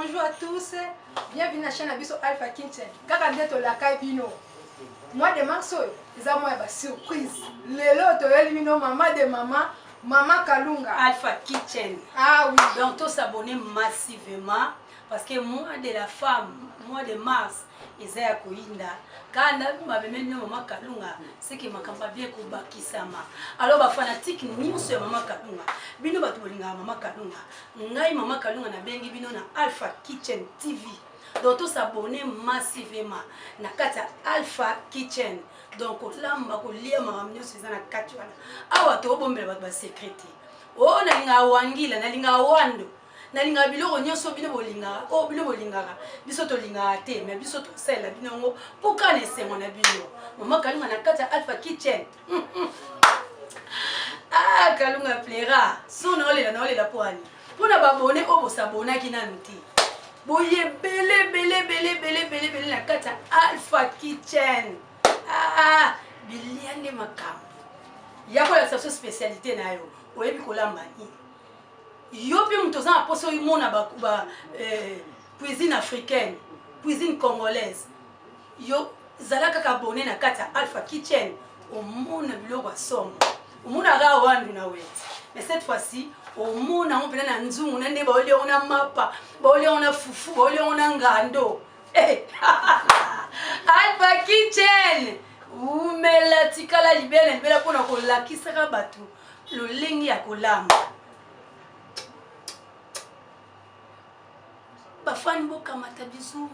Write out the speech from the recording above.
Bonjour à tous. Bienvenue na chaîne na biso Alpha Kitchen. Kaka nde tolaka bino. Mois de mars oyo eza mois ya ba surprise. Lelo toyeli bino mama de mama Mama Kalunga. Alpha Kitchen. Ah oui. Donc tous s'abonner massivement parce que mois de la femme, mois de mars eza ya koyinda kanda bamemeli bino mama kalunga seke makambo abie kobakisama alors bafanatike nyonso ya mama kalunga bino bato bolingaka mama kalunga ngai mama kalunga nabengi bino na alpha kitchen tv donc tosabone massivement na kati ya alpha kitchen donc kolamba kolia makambo nyonso eza na kati wana awa tobombela bato basecret te o oh, nalingaka wangila nalingaka wando nalingaka biloko nyonso bino bolingaka oyo oh, bino bolingaka biso tolingaka te mais biso tosalela bino yango mpo kaka na esengo na bino mama kalunga na kati ya alpha kitchen ah kalunga plera so naolela naolela mpo ani mpo na babone oyo bosabonaki nanu te boye ebele ebele ebele ebele ebele ebele na kati ya alpha kitchen ah, bilia nde makambo ya kolakisa biso spécialité na yo oyebi kolamba nini yo mpe moto oza na mposa oyimona ba, ba eh, cuisine africaine cuisine congolaise yo zala kaka abonne na kati ya alpha kitchen omona biloko ya somo omonaka wandu na wete mais cette fois-ci omona yango mpena na nzungu na nde baolia yango na mapa baolia yango na fufu baolia yango na ngando eh. alpha kitchen umela tikala libela libela mpona kolakisaka bato lolenge ya kolamba bafani bokamata bizu.